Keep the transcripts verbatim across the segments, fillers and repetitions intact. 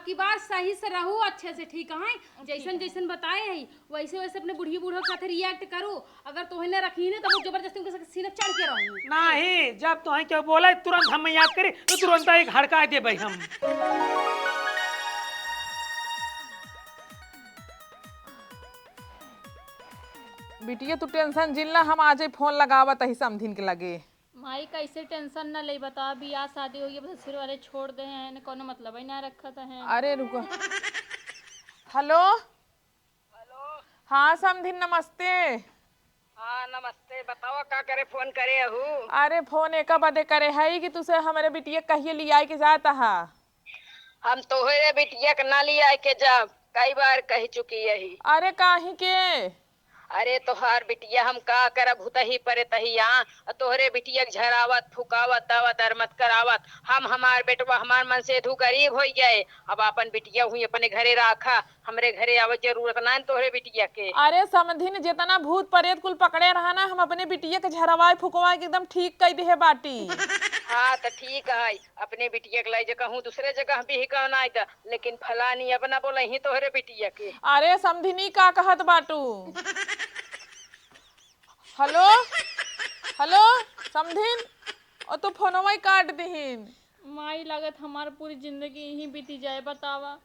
ई बार सही से रहू, अच्छे से, ठीक है? जैसन जैसन बताए हैं, वैसे वैसे अपने बुढ़िया बूढ़ा के साथे react करू। अगर तोहे न रखी ना, तब वो जबरदस्ती उनके साथ सीना चढ़ के रहू। नहीं, जब तोहे केहू बोले, तुरंत हम याद करी, तो तुरंत एक हड़का देबे हम। बिटिया, तू tension जिन ला, हम आजे फोन लगावत ही समधिन के लगे। माई, कैसे tension न लेई, बतावा, बियाह शादी होई, अब ससुर वाले छोड़ दे हैं, कौनो मतलब ही ना रखत हैं। अरे रुको। हेलो। हेलो। हाँ समधिन, नमस्ते। हाँ नमस्ते, बतावा का करे फोन करे हू? अरे फोन एका बदे करे है कि तुसे हमरे बिटिया कहिए लियाए के जात हा। हम तोहरे बिटिया के ना लियाए के जाब, कई बार कह चुकी यही। अरे काहे के? अरे तोहार बिटिया हम का करब, हुतही परे तहिया, आ तोहरे बिटिया के झरावत, फुकावत, दवा दरमत करावत। हम, हमार बेटवा, हमार मनसेधू गरीब होई गए, अब आपन बिटिया हुई अपने घरे राखा, हमरे घरे आवे जरूरत ना है तोहरे बिटिया के। अरे समधिन, जितना भूत परेत कुल पकड़े रहा ना, हम अपने बिटिया के झरवाए फुकवाए के एकदम ठीक कई देहे बाटी। हाँ त ठीक है, अपने बिटिया के लाई जे कहूँ दूसरे जगह बिहकाव नाई द, लेकिन फलानी अब ना बोलही तोहरे बिटिया के। अरे समधिनी, का कहत बाटू? हेलो, हेलो समधिन, ओ तो फोनवा ही काट दिहिन। माई, लागत हमार पूरी जिंदगी यहीं बीती जाए। बतावा,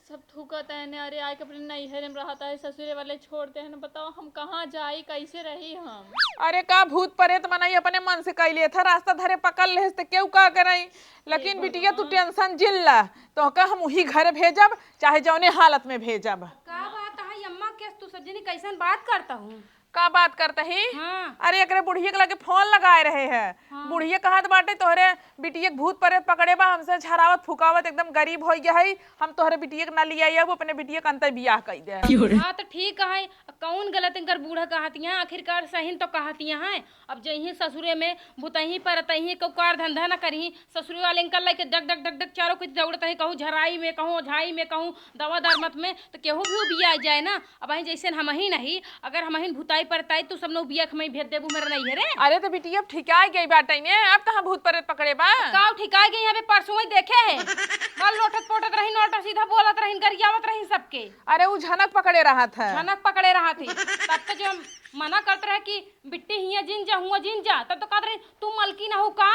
सब थूकत है ने, अरे आके अपने नैहरे में रहत है, ससुरे वाले छोड़ते हैं ने। बतावा, हम कहाँ जाई, कैसे रही हम? अरे का भूत परेत मनई अपने मन से कई लेत है, रास्ता धरे पकड़ लेस त केहू का करई। लेकिन बिटिया, तू tension जिन ला, तोहका हम उही घर भेजब, चाहे जौने हालत में भेजब। का बात है अम्मा, के तू सब जनी कैसन बात करता हूँ? का बात करत ही? हाँ। अरे एकरे बुढ़िया के लगे फोन लगाए रहे है। हाँ। बुढ़िया कहत बाटे, तोहरे बिटिया के भूत परेत पकड़े बा, हमसे झरावत फुकावत एकदम गरीब होइ गया है, हम तोहरे बिटिया के ना लियाई, अब अपने बिटिया के अंतै बियाह कई दे। हाँ तो ठीक है, कौन गलत इनकर बूढ़ा कहतिया, आखिरकार सही तो कहतिया है। अब जइहीं ससुरे में भुतइहीं परतइहीं, कौ कार धंधा न करिहीं, ससुरे वाले इनकर लइके डग डग डग डग चारों कुछ दौड़त रही, कहूँ झराई में, कहूँ ओझाई में, कहूँ दवा दरमत में, तो केहू भी उबिया जाए ना। अब अहीं जैसे हमही नहीं, अगर हमहिन भुताई परताई, तू सब न उबिया के हमही भेज देबू मेरे नैहरे। अरे तो बिटिया, अब ठिकाई गई बाटे ने, अब कहाँ भूत परेत पकड़े बा? तो काऊ ठिकाई गई, अबे परसों ही देखे है। माल लोटत पोटत रही, नोट सीधा बोलत रही, गरियावत रही सबके। अरे उ झनक पकड़े रहत है। झनक पकड़े रहत है। तब तो जो हम मना करत रहे कि बिट्टी हियाँ जिन जा, हुआँ जिन जा, तब तो कहत रही, "तू मलकिन हऊ का?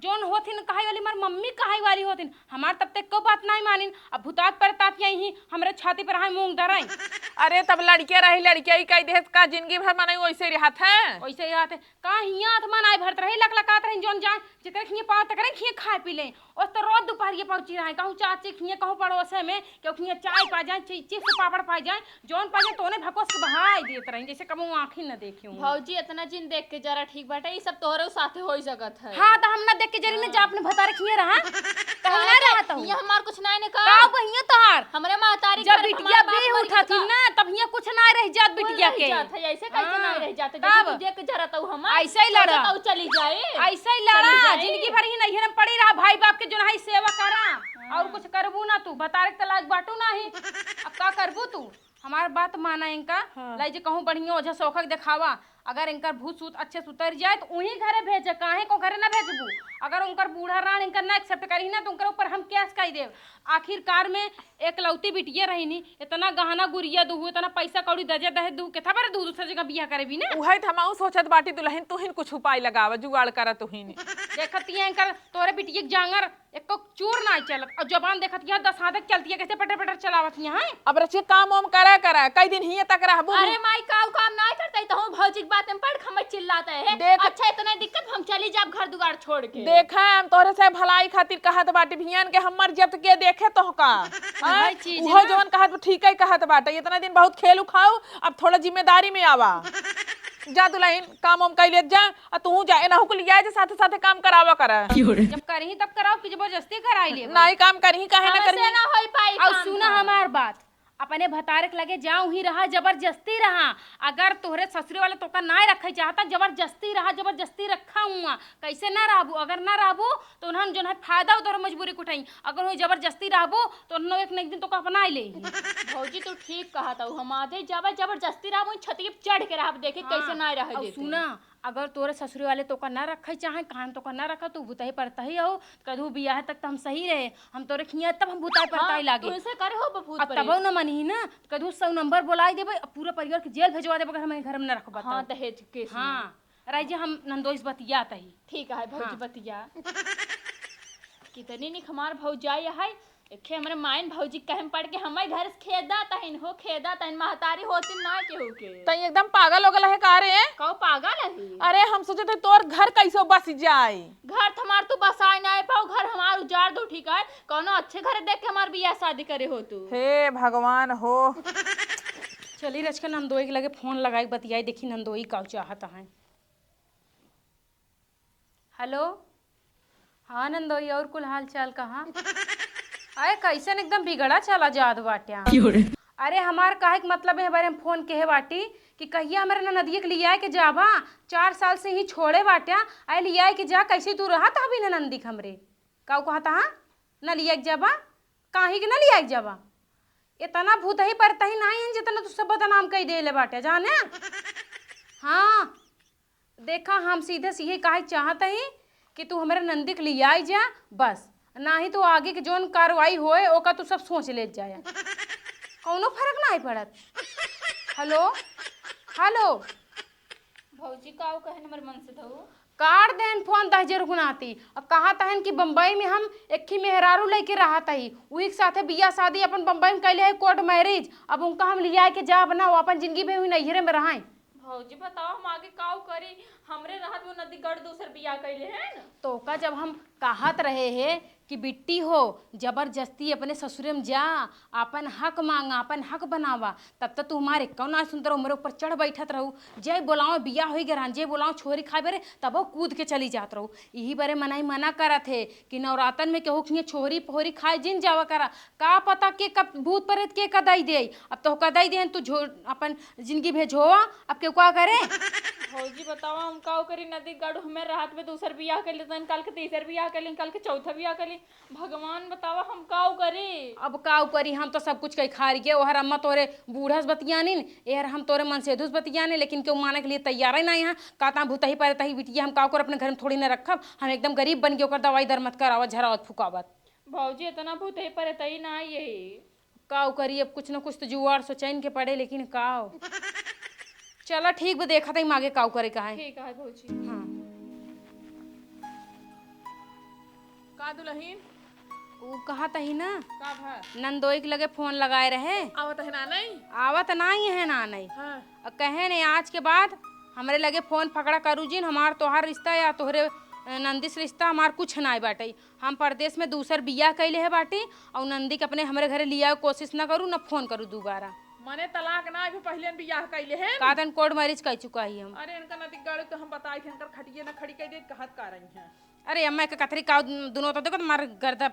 जौन होथिन कहै वाली, हमार मम्मी कहै वाली होथिन।" हमार तब तक को बात नाहीं मानिन। अब भुतात परतात यहीं हमरे छाती पर हाय मूंग धरई। अरे तब लड़किया रही, लड़किया ही कह देत का जिंदगी भर मनई वैसे रहत है? वैसे रहत है। का हियाँ आत्मा नाहीं भरत रही, लकलकात रही, जौन जाए, जेकरे खिए पाओ, तेकरे खिए खाए पी ले। ओस तो रोज दुपहरिया पहुँची रहे, कहूँ चाची खिए, कहूँ पड़ोसे में, केहू खिए चाय पा जाए, ची-, चिप्स पापड़ पा जाए, जौन पा जाए, तोने भकोस के बहाई देत रही, जैसे कबो आँखी न देखी हूँ। भौजी, इतना जिन देख के जरा ठीक बाटे, ई सब तोहरे साथे होई सकत है। हाँ, तो हम ना देख के जरी ना जा अपने भतारे खिए रहा, तो हम ना रहत हूँ। ये हमार कुछ नाहीं ने का? का बहिया तोहार? हमरे महतारी जब घर बिटिया हमार बाप बी मर उठा थी गया। ना, तब हियाँ कुछ ना रह जात कुल बिटिया रह के। जात है, ऐसे कैसे हाँ। ना रह जात है? जैसे तब? तू देख के जरा तो हमार ऐसे ही लड़ा। तो चली जाए। ऐसे ही लड़ा। चली जाए। जिंदगी भर ही नहीं है, पड़ी रहा भाई बाप के जो नहीं सेवा करा। हाँ। और कुछ करबू ना तू, भतारे के लायक बाटू नहीं। अब का करबू तू? हमार बात माना इनका, हाँ। लाई जे कहूँ बढ़िया ओझा सोखा के देखावा, अगर इनकर भूत सूत अच्छे से उतर जाए तो उही घरे भेजे, काहे को घरे ना भेजबू? अगर उनकर बूढ़ा राण इनका ना accept करी ना तो उनकर ऊपर हम case कई देब। आखिरकार में एकलौती बिटिया रही नी, इतना गहना गुरिया दूहू, इतना पैसा कौड़ी दजे दहे दूहू, केथा बार दूहू दूसरे जगह बियाह करे भी ना। उहे त हमहू सोचत बाटी दुलहिन, तुहिन कुछ उपाय लगावा, जुगाड़ करा तुहिन। देखतिया इनकर तोरे बिटिया के जांगर एको चूर नाहीं चलत। और जबान देखत यह दस हाथ तक चलती है, कैसे पटर पटर चलावत यहाँ है? अब रचिए काम वाम करा करा, कई दिन हिये तक रहबू? अरे माई, काऊ काम नाहीं करते, तो हम भौजी के बात में पड़ खमच चिल्लाते हैं। देख अच्छा, इतने दिक्कत, हम चली जाब घर दुआर छोड़ के। देखा, हम तोहरे से भलाई खातिर कहत बाटी, भियान के हम मर जब के देखे तोहका। हाँ? वही चीज उहो ना। जवन कहत बा, ठीक है कहत बाटे, इतना दिन बहुत खेल उखाऊ, अब थोड़ा जिम्मेदारी में आवा। जा दुलहिन, काम वाम कई लेत जा, आ तू जा, एनहु को लिया जे साथे साथे काम करावा करा। जब करही तब कराओ कि जबरदस्ती कराई ले। नाहीं काम करही, काहे ना हमसे करही? ना होई पाई और काम सुना धाम। हमार बात, अपने भतारे के लगे जा, उहीं रहा, जबरदस्ती रहा। अगर तोहरे ससुरे वाले तोका नाहीं रखे चाहता, जबरदस्ती रहा, जबरदस्ती रखा हुआ। कैसे ना रहबू? अगर ना रहबू तो उन्हन जोन है फायदा उधर मजबूरी के उठाई। अगर वही जबरदस्ती रहबू तो उन्हन एक न एक दिन तोका अपना ले। भौजी तू ठीक कहत हऊ, हम आधे जबर जबरदस्ती रहबू, छतिए पे चढ़ के रहब, देखे हाँ, कैसे ना रह और देते। सुना, अगर तोरे ससुरे वाले तोका ना रखे चाहे, कहाँ तोका ना रखा, तू भूतही परतही हो, कदू बियाह तक तो हम सही रहे, हम तोरे खिया तब हम भूताई परताई हाँ, लागे। तू ऐसे करे हो भूत अब परेत। तबो न मनही ना, कदू सौ नंबर बोलाई देबे, अब पूरा परिवार के जेल भेजवा देबे, अगर हमारे घर में ना रखबा हाँ, तब। दहेज केस में। हाँ, राई जी, हम नंदोई से बतियात ही। ठीक है, भौजी हाँ। बतिया। कितनी निक हमार भौजाई है, एखे हमरे माइन भौजी कहे में पड़ के हमारे घर से खेदा तहिन हो, खेदा तहिन महतारी होती ना केहू के। तई एकदम पागल हो गल है का रे? कहो पागल है? अरे हम सोचे थे तोर घर कैसे बस जाए। घर तो हमार तू बसाए ना पाओ, घर हमार उजाड़ दो ठीक है, कौनो अच्छे घर देख के हमार बियाह शादी करे हो तू। हे भगवान हो। चली रचका नंदोई के लगे फोन लगाई बतियाई, देखी नंदोई का चाहत है। हेलो, हाँ नंदोई, और कुल हाल चाल कहाँ? अरे कैसन एकदम बिगड़ा चला जात बाट्या। क्यों रे? अरे हमार काहे के मतलब है, बारे हम फोन केहे बाटी कि कहिया हमरे ननदिया के लियाए के जाबा, चार साल से ही छोड़े बाट्या, अरे लियाए के जा, कैसे तू रहत हबी ननदी के हमरे? काऊ कहत हा? न लियाए के जाबा? काहे के न लियाए के जाबा? इतना भूतही परतही नाहीं है जितना तू सब बदनाम कई देले बाट्या, जाने? हाँ, देखा, हम सीधे सीधे काहे चाहत ही कि तू हमरे नंदी के लियाई जा, बस। नाही तो आगे के जौन कार्रवाई होए, ओका तू सब सोच लेत जाया। कौनो फर्क नाही पड़त। हेलो, हेलो। भौजी, का कहे हमरे मन से धऊ? काट देन फोन दहिजर गुनाती। अब कहत हन कि बम्बई में हम एक ही मेहरारू लइके रहत ही, उही के साथे बियाह शादी अपन बम्बई में कैले है, कोर्ट मैरिज। अब उनका हम लियाए के जाब ना, वो अपन जिंदगी भर हुई नैहरे में रहाएं। भौजी बताओ, हम आगे काऊ करी? हमरे रहत वो नदी गढ़ दूसर बियाह कइले हैं। तोका जब हम कहत रहे हैं कि बिट्टी हो, जबरदस्ती अपने ससुरे में जा, अपन हक मांगा, अपन हक बनावा, तब तो तू हमारे कौन ना सुनत रहो, मेरे ऊपर चढ़ बैठत रहू। जे बोलाओ बियाह होई गए रहन, जे बोलाओ छोरी खाए बरे, तबो कूद के चली जात रहू। यही बरे मनाई मना करत है कि नवरातन में केहू खिए छोरी पोहरी खाए जिन जावा करा, का पता के कब भूत प्रेत के का दई दे। अब तो का दई दे, तू झो-, अपन जिंदगी भेजोवा, अब केहू का करे? भौजी बतावा, हम का करी? नदी गढ़ में रात में दूसर बियाह कर लेते हैं, कल के तीसर बियाह कर लें, कल के चौथा बियाह कर लें। भगवान बतावा, हम का करी? अब का करी, हम तो सब कुछ कही खार गए। ओहर अम्मा तोरे बूढ़स बतियानिन, एहर हम तोरे मनसेधुस बतियाने, लेकिन केहू माने के लिए तैयार ही ना यहाँ। का ता भूतही परे तही बिटिया, हम का कर अपने घर में थोड़ी ना रखब। हम एकदम गरीब बन गए, ओकर दवाई दर मत करावत, झरावत फुकावत। भौजी, इतना भूतही परे तही ना यही। काऊ करी, अब कुछ न कुछ तो जुगाड़ सोचैन के पड़े, लेकिन काऊ। चला ठीक बा, देखत हई आगे काऊ करे का है। ठीक है भौजी। हाँ। का दुलहिन? ऊ कहत ही ना, का भा? नंदोई के लगे फोन लगाए रहे। आवत है ना नहीं? आवत नाई है ना नहीं। हाँ। और कहे ने आज के बाद हमरे लगे फोन फकड़ा करू जिन, हमार तोहार रिश्ता या तोहरे, अ, नंदिस रिश्ता हमार कुछ नाई बाटे। हम परदेस में दूसर बियाह कइले है बाटी, अउर नंदी के अपने हमरे घरे लियावे कोशिश न करू, न फोन करू दोबारा। मने तलाक ना, अभी पहिले बियाह कइले हैं। का दन कोर्ट मैरिज कइ चुका ही हम। अरे इनका नदी गाड़ू तो हम बताई थे, इनकर खटिए न खड़ी कइ दे, कहत का रही हैं। अरे अम्मा के कथरी का दुनो तो देखो तुम्हार गर्दा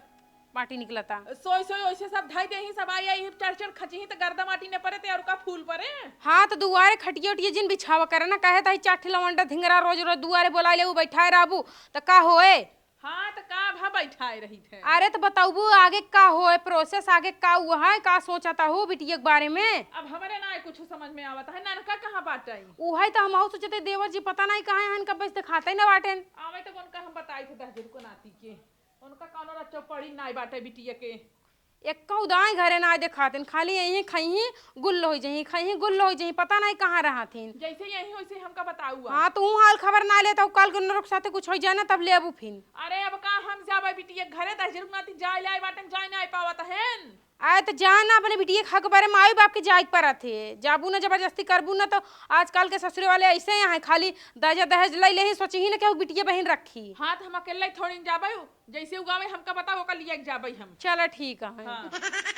माटी निकलता। सोई सोई ओइसे सब धई देही, सब आई आई चढ़ चढ़ खचिही त गर्दा माटी न परे ते अउर का फूल परे। हाँ तो दुआरे खटिए उटिए जिन बिछावा करे ना, कहे ताई चाठी लवंडा धिंगरा रोज रोज दुआरे बोलाए ले, उ बैठाए रहबू त का होए? हाँ, त का भा बैठाए रही थे? अरे, त बतौबू आगे का होए, प्रोसेस आगे का हुआ है, का सोचता हो बिटिया के बारे में? अब हमरे ना कुछ समझ में आवत है, ननका कहाँ बाटे? उहे त हमहू सोचते, देवर जी पता नहीं कहाँ हैं, इनका बस दिखाते ही ना बाटेन। आवे त उनका हम बताई थे दहजर को नाती के, उनका कौनो रच्चो पड़ी नाई बाटे बिटिया के। एक्कौ दाईं घरे नाई देखातिन, खाली यहीं खइहीं, गुल्ल होइ जहीं, खइहीं, गुल्ल होइ जहीं, पता नाई कहाँ रहतिन। जैसे यहीं वैसे हमका बताऊ आप। हाँ, तो ऊ हाल खबर नाई लेता, ऊ काल के नरक साथे कुछ होइ जाए ना, तब लेबू फिन। अरे, अब का हम जाबे बिटिया के घरे, दहिजरू नाती जाए ले आए बाटेन, जाए नाई पावत हन। आए तो जा ना, अपने बिटिया के हक बारे माई बाप के जाए के परत है। जाबू ना, जबरदस्ती करबू ना, तो आजकल के ससुरे वाले ऐसे ही हैं, खाली दहेज, दहेज लइ लेही, सोचही ना केहू बिटिया बहिन रखी। हाँ, तो हम अकेले थोड़ी न जाबे। जैसे उगावे हमका बताओ, ओका लिया के जाबे हम। चला ठीक है। हाँ।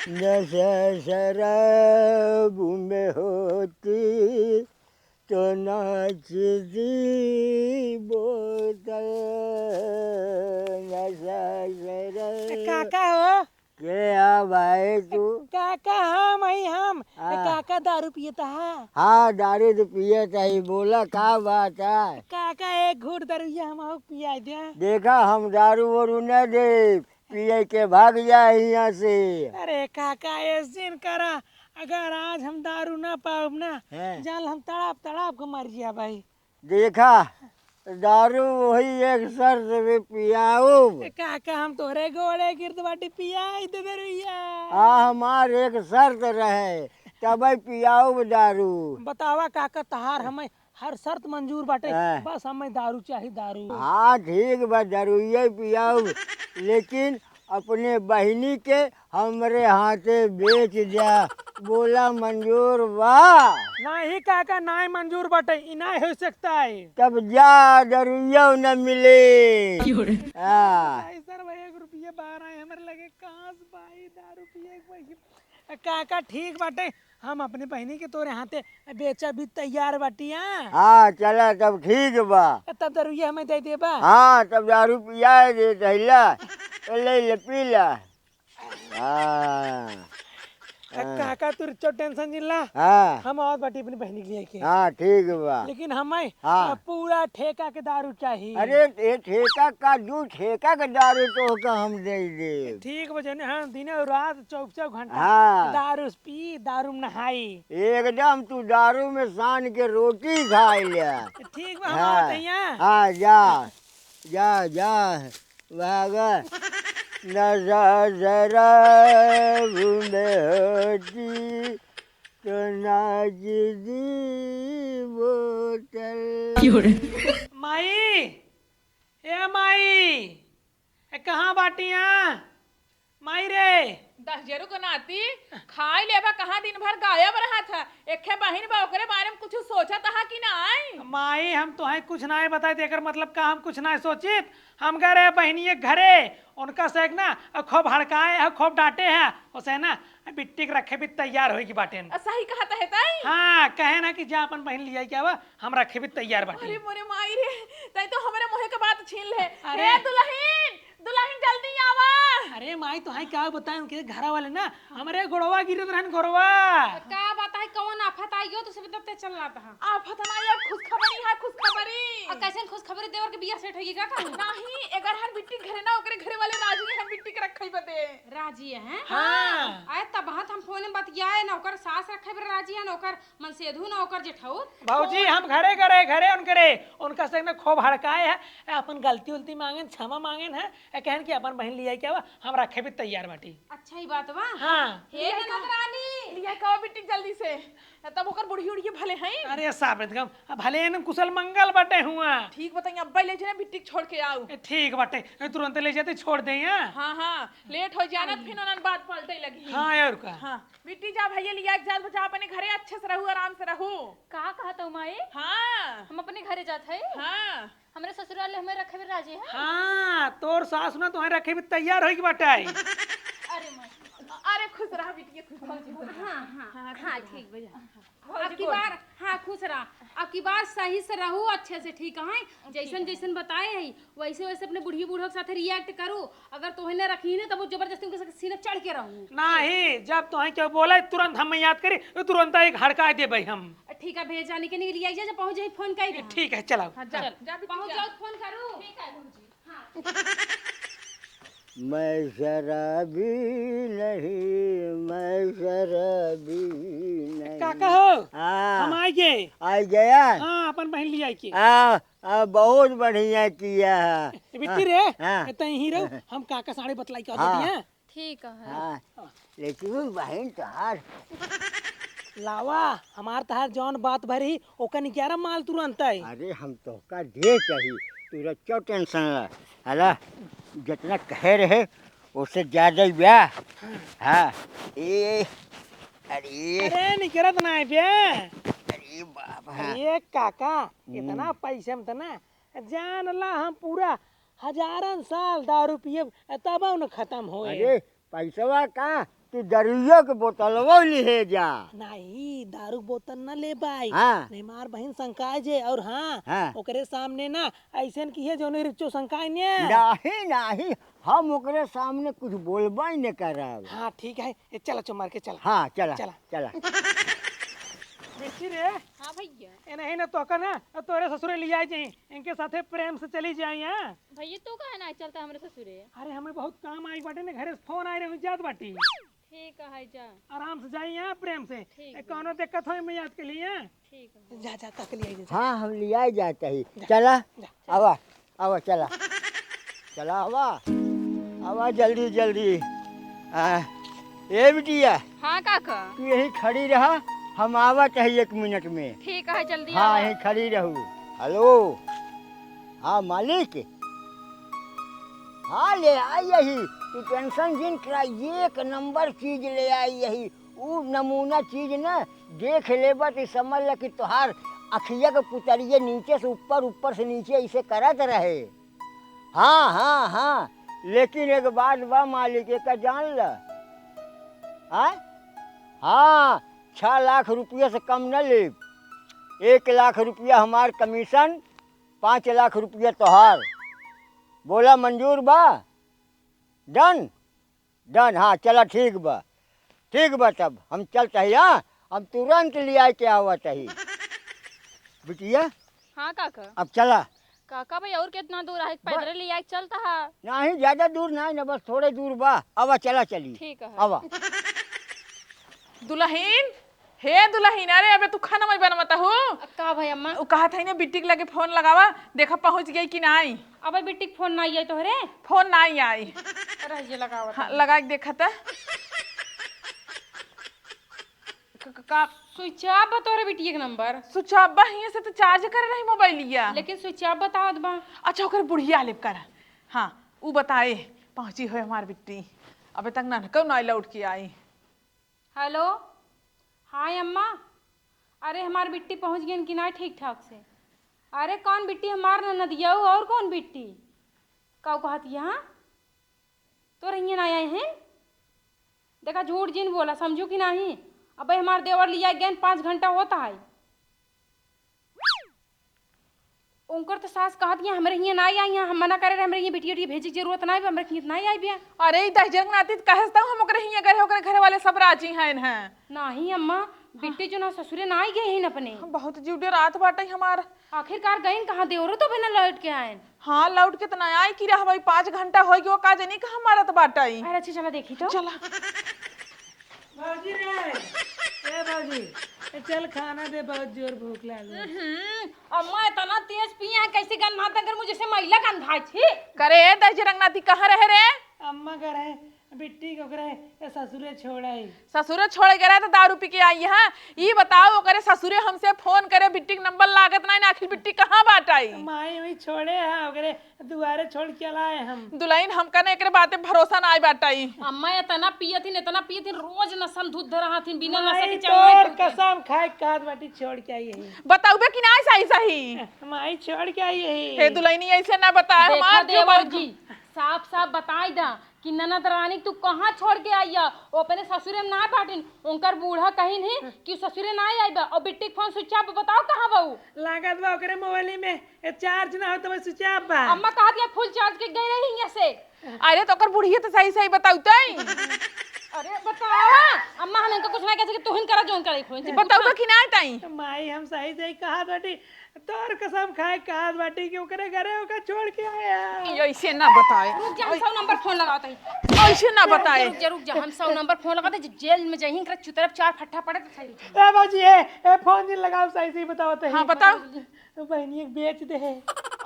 नशा शराब में होती तो नाचती बोतल, नशा शराब। काका हो? के आ भाई तू? काका हम हई हम। हाँ। काका दारू पियत हा? हाँ, दारू तो पियत ही। बोला का बात है? काका एक घूट दरुइया हमहू पियाई दे। देखा हम दारू वारू न देब, पिए के भाग जा हियाँ से। अरे काका ऐसे न करा, अगर आज हम दारू ना पाउब ना, हाँ। जान हम तड़प तड़प के मर जिया भाई। देखा, दारू वही एक शर्त पे पियाउब। ए काका, हम तोहरे गोड़े गिरत बाटी, पियाई दे दरुइया। हाँ, हमार एक शर्त रहे, तबे पियाउब दारू। बतावा काका, तहार हमें हर शर्त मंजूर बाटे, हाँ। बस हमें दारू चाही, दारू। हाँ, ठीक बा, दारुइये पियाउब, लेकिन अपने बहिनी के हमरे हाथे बेच द्या। बोला, मंजूर बा? नाहीं काका, नाहीं मंजूर बाटे, ई नाहीं हो सकता है। तब जा, दरुइयो न मिले। क्यों रे? हाँ। भाई सर, भाई, एक रुपये बाहर आए हमरे लगे, कहाँ से भाई दारू पिए के भाई? काका, ठीक बाटे, हम अपने बहिनी के तोरे हाथे बेचा भी तैयार बाटी, हाँ? हाँ, चला, तब ठीक बा। तब दरुइया हमें दे देबा? हाँ, तब दारू पियाए दे, दहिला। ले ले, पी ला। हाँ। अ, हाँ। काका, तू रिचो टेंशन जिन ला। हाँ। हम आवत बाटी अपनी बहिनी के लिए के। हाँ, ठीक बा। लेकिन हमें, हाँ। अ, पूरा ठेका के दारू चाही। अरे, ए ठेका का, दू ठेका के दारू तोहका हम दे दे। ठीक बा, जने, हाँ, दिने और रात चौबीस घंटा हाँ। दारू पी, दारू में नहाई। एकदम तू दारू में सान के रोटी खाई ले। ठीक बा, हम हाँ। आवत हइया। हाँ, जा, जा, जा। भागा। नशा शराब में होती तो नाच दी बोतल। क्यों रे? माई, ए माई, ए कहाँ बाटिया? माई रे। दस जरू के नाती, खाई लेबा, कहाँ दिन भर गायब रहत ह? एखे बहिन बा, ओकरे बारे में कुछ सोचत ह कि नाई? माई, हम तोहे कुछ नाई बताई, एकर मतलब का हम कुछ नाई सोचित? हम गए रहे बहिनिये के घरे, उनका से एक ना, अ, खूब हड़काए ह, खूब डांटे ह, उसे ना, बिट्टी के रखे भी तैयार होई की बाटेन। अ, सही कहत है ताई? हाँ, कहे ना कि जा अपन बहिन लियाई के आवा, हम रखे भी तैयार बाटी। अरे मोरे माई रे, ताई तो हमरे मुँहे के बात छीन ले। अरे। ए दुलहिन, दुलहिन जल्दी आवा। अरे माई, तोहे का बताई, उनके घरा वाले ना, हमरे गोड़वा गिरत रहन, गोड़वा। का बताई, कौन आफत आई गयो, तो सब तब ते चल रहा था। आफत ना, ये खुशखबरी है, खुशखबरी। आ, कैसन खुशखबरी? देवर के बियाह सेट होई का कहूँ? नहीं, एकर हन बिट्टी घरे ना, ओकरे घरे वाले राजी हन बिट्टी के रखे बदे। राजी है? हाँ। आए तब बात हम फोन में बतियाए ना, ओकर सास रखे बदे राजी है ना, ओकर मनसेधु ना, ओकर जेठऊ। भौजी, हम घरे करे, घरे उनकरे, उनका से ना खूब हड़काए है, अपन गलती उलती मांगेन, क्षमा मांगेन है, ए, कहन कि अपन बहिन लियाई के आवा, हम रखे भी तैयार बाटी। अच्छा ही बात बा। हाँ। हे ननद रानी। लिया के आवा बिट्टी जल्दी से। तब ओकर बुढ़ी उढ़ी भले हैं। अरे साबित गम, अब भले एन कुशल मंगल बाटे हुआ। ठीक बताई, अब्बे ले जाने बिट्टी के छोड़ के आऊ। ए, ठीक बाटे, ए, तुरंत ले जाते छोड़ दे यहाँ। हाँ, हाँ, लेट हो जाना, फिर उन्हन बात पलटे लगी। हाँ, और का? हाँ, बिट्टी जा भैया लिया के जा, जा अपने घरे अच्छे से रहू, आराम से रहू। का कहत हो माई? हाँ। हम अपने घरे जात है? हाँ। हमरे ससुराल में हमें रखे भी राजी है? हाँ, तोर सास ना तोहे रखे भी तैयार होई के बाटे। अरे माई। अरे खुश रहा बिटिया, खुश रहा। हाँ, हाँ, हाँ, हाँ, खुश रहा। ठीक भैया। अब की बार, हाँ, खुश रहा। अब की बार सही से रहू, अच्छे से, ठीक है? जैसन जैसन बताए है, वैसे वैसे अपने बुढ़िया बूढ़ों के साथ रिएक्ट करू। अगर तोहे न रखी न, तब वो जबरदस्ती उनके साथ सीने चढ़ के रहू। नहीं, जब तोहे क्यों बोला, तुरंत हम याद करी, तुरंत एक हड़का देबे हम। ठीक है, भेज जाने के नहीं लिया, जब पहुँच जाए फोन कर दे। ठीक है, चलाओ। हाँ, जा, हाँ। जा, पहुँच जाओ, फोन करू। ठीक है, भौजी। हाँ। मैं शराबी नहीं, मैं शराबी नहीं। काका हो, हाँ। हम आइ गए। आइ गया? हाँ, अपन बहिन लियाइ के। हाँ, हाँ, बहुत बढ़िया किया है। ए, बिट्टी रे, हाँ, हाँ। ए, तैं ही रहो, हम काका साढ़े बतलाई के हाँ। दे दिया। ठीक है। हाँ, लेकिन बहिन तोहार। लावा, हमार तोहार जौन बात भरी, ओकर निकारा माल तुरंत आई। अरे, हम तोहका दे कही, तू रचो टेंशन ला। हला, जितना कहे रहे, उससे ज्यादा ही ब्या। हाँ, ए, अरे। अरे, निकरत ना है ब्या। अरे बाप, हाँ। अरे काका, हम्म। इतना पैसे में तो ना, जान ला हम पूरा हजारन साल दारू पियब, तब न खत्म होए। अरे, पैसवा का? तू दरुइयो के बोतलवा लिहे जा। नहीं, दारू के बोतल न ले पाई। हाँ। नहीं, मार बहिन संकाय जे, और हाँ, हाँ। ओकरे सामने ना, ऐसन किहे जौने रिचो संकाय ने। नहीं, नहीं, हम ओकरे सामने कुछ बोलबे न करब। हाँ, ठीक है, ए, चला चो मार के चला। हाँ, चला, चला। चला। बिट्टी रे। हाँ भैया। ए नहीं ना तोहका ना, तोरे ससुरे लिया जाई, इनके साथे प्रेम से चली जाई, हाँ? भैया, तू काहे ना चलता हमरे ससुरे? अरे, हमें बहुत काम आई बाटे ने, घरे से फोन आए रहे, जात बाटी। ठीक है जा। आराम से जाइए, प्रेम से। ठीक ए, बा। कौनो दिक्कत होई, मैं याद के लिए। ठीक है। जा, जा, तक ले आइए, जा। हाँ, हम ले आए जाते ही। जा, चला, जा। आवा, आवा, चला। चला, आवा। आवा, जल्दी, जल्दी। आ, ए बिटिया। हाँ, काका। तू यहीं खड़ी रहा, हम आवत है एक मिनट में। ठीक है, जल्दी हाँ, आवा। यहीं खड़ी रहू। हेलो। हाँ, मालिक। हाँ, ले आई यही। तू tension जिन करा, एक नंबर चीज ले आई यही। ऊ नमूना चीज न देख लेबा त समझ ल कि तोहार अखिया के पुतरिये नीचे से ऊपर, ऊपर से नीचे ऐसे करत रहे। हाँ, हाँ, हाँ, लेकिन एक बात बा मालिक, एक जान ल। हाँ? हाँ, छह लाख रुपया से कम न लेब। एक लाख रुपया हमार commission, पाँच लाख रुपया तोहार। बोला मंजूर बा? Done? Done, हाँ, चला ठीक बा, ठीक बा, तब हम चलत ही, हाँ, हम तुरंत लियाइ के आवत ही। बिटिया, हाँ काका। अब चला। काका भाई, और कितना दूर है? बस। पैदल लियाइ के चलत हा? नहीं, ज्यादा दूर नहीं ना, बस थोड़े दूर बा। आवा, चला चली। ठीक है। आवा। दुलहिन, हे दुलहिन, अरे अबे तू खाना मत बनवत हू? का भाई अम्मा? उ कहत है ना, बिट्टी के लगे फोन लगावा, देखा पहुँच गई कि नाई। अबे बिट्टी के फोन नाई आई तोहरे? फोन नाई आई। रह जे लगावत हाँ, है। लगा के देखा त। क-, क-, का? Switch off बा तोहरे बिटिया के नंबर। Switch off बा, हियाँ से तो charge करे रही मोबाइलिया। लेकिन switch off बतावत बा। अच्छा, ओकर बुढ़िया लेब कर। हाँ, उ बताए, पहुँची होय हमार बिट्टी। अबे तक नन्हकौ नाई लौट के आई। हेलो, हाँ अम्मा, अरे हमार बिट्टी पहुँच गइन कि नाई ठीक ठाक से? अरे कौन बिट्टी, हमार ननदिया और कौन बिट्टी? का कहत यहाँ? तोर हियाँ नाई आए हैं? देखा झूठ जिन बोला, समझू कि नाहीं? अबे हमार देवर लिया गए पाँच घंटा होत है। उनकर तो सास कहत कि हमरे हियाँ नाई आई, हम मना करे रहे, हमरे हियाँ बिटिया उटिया भेजे के जरूरत नाई बा, हमरे हियाँ नाई आई बिया। अरे ई दहिजर के नाती त कहे से हम ओकरे हियाँ गए, ओकरे घरे वाले सब राजी हैं। नाहीं अम्मा, बिट्टी जो ना ससुरे नाई गए हैं अपने। हम बहुत जीव डेरात बाटे हमार। आखिरकार गइन कहाँ, देवरो तो बिना लौट के आएन। हाँ, लौट के त ना आई कि रहबई, पाँच घंटा होइ गयो, का जनी कहाँ मारत बाटई। अरे अच्छा, चला देखी तो। चला। भौजी रे, ए भौजी, ए चल खाना दे, बहुत जोर भूख लागल। हम्म, अम्मा इतना तेज पिए हैं, कैसे गंधात है, अगर मुझे से मैला गंधा छी। करे ए दहिजर के नाती कहाँ रहे रे? अम्मा का रहे, बिट्टी के ओकरे ससुरे छोड़ आई। ससुरे छोड़े के रहे तो दारू पी के आई है। ई बताओ, ओकरे ससुरे हमसे फोन करे, बिट्टी के नंबर लागत नाई ना, आखिर बिट्टी कहाँ बाटई? माई वही छोड़े है, ओकरे दुआरे छोड़ के लाए हम। दुलहिन, हमका ना एकरे बाते भरोसा नाई बाटई। अम्मा इतना पियत हिन, इतना पियत हिन, रोज नशा में धुत धरा हथिन, बिना नशा के माई चलना तोर करते। कसम खाए के कहत बाटी, छोड़ के आई है। बताउबे कि नाई सही सही? माई छोड़ के आई है। हे दुलहिनी, ऐसे ना बताए, देखा हमार जो देवर मर्जी। जी, साफ साफ बताई दा कि ननद रानी तू कहाँ छोड़ के आई है? वो अपने ससुरे में ना बाटिन, उनकर बूढ़ा कहिन है कि ससुरे ना आई बा, और बिट्टी के फोन switch off, बताओ कहाँ बा उ? लागत बा ओकरे मोबाइल में ए, charge ना हो तो switch off बा। अम्मा कहत है full charge के गई रही यहाँ से। अरे तो ओकर बुढ़िया तो सही सही बताऊ तई। अरे बतावा, अम्मा हम इनका कुछ ना कह सके, तू हिन करा जोन करे खोन। बताऊ बा कि ना तई? माई हम सही सही कहत बाटी, तोर कसम खाए कहत बाटी कि ओकरे घरे ओका छोड़ के आया। ई ऐसे ना बताए। रुक जा, हम सौ नंबर फोन लगावत हई। ऐसे ना बताए। रुक जा, रुक जा, हम सौ नंबर फोन लगावत हई, जे जेल में जहीं कर चुतरप चार फट्टा पड़े तो सही। ए बाजी, ए, ए फोन जिन लगाओ, सही सही बतावत हई। हाँ, बताओ। बहनी एक बेच दे है।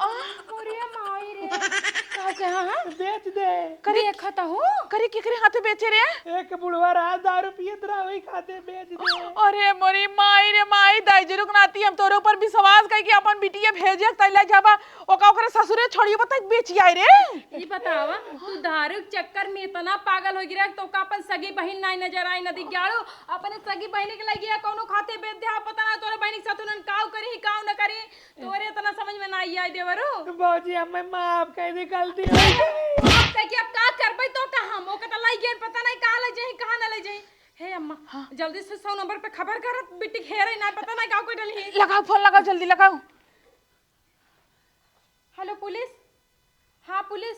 आ, अरे माई रे। का के हाँ, हाँ? बेच दे। करे एक खाता हो? करे केकरे हाथे बेचे रे? एक बुढ़वा रहा दारू पियत रहा, वही खाते बेच दे। अरे मोरी माई रे माई, दाई जरूक नाती, हम तोरे ऊपर विश्वास कई कि अपन बिटिया भेजे तैला जाबा, ओका ओकरे ससुरे छोड़िए बताई बेच आई रे। ई बतावा, तू दारू के चक्कर में इतना पागल हो गिरा, तो का अपन सगी बहिन नाई नजर आई, नदी ग्याड़ू, अपने सगी बहिनी के लगे कौनो खाते बेच दे, पता ना तोरे बहिनी के साथ उन्हन काऊ करी, काऊ न करी। तोरे इतना समझ में ना आई देवरू। बाबूजी, हमें माफ कर दे, गलती हो गई। माफ कर के अब का करबे तो का हम? ओके तो लाई गए, पता नहीं कहाँ ले जाई, कहाँ ना ले जाई। हे अम्मा, हाँ। जल्दी से सौ नंबर पे खबर कर, बिट्टी हेरे ना, पता नहीं का कोई डली है। लगाओ फोन, लगाओ, जल्दी लगाओ। हेलो पुलिस। हाँ पुलिस,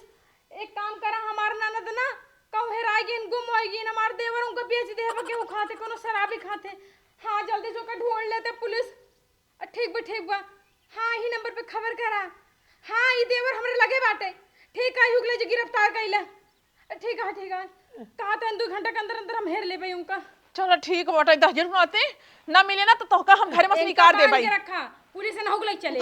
एक काम करा, हमार ननद ना कहूँ हेराई गईन, गुम हो गईन, हमार देवर उनका बेच दे, केहू खाते, कोनो शराबी खाते। हाँ, जल्दी से ओके ढूंढ लेते पुलिस। ठीक बा, ठीक बा। हाँ, यही नंबर पे खबर करा। हाँ, ई देवर हमरे लगे बाटे। ठीक है, युगले जी गिरफ्तार कइला। ठीक है, ठीक है। कहा तो दो घंटा के अंदर अंदर हम हेर लेबे उनका। चलो ठीक बाटे, दस जरूर आते ना मिले ना तो तोहका हम घर में से इनका निकाल दे बांध भाई। के रखा, पुलिस ना हो गई चले।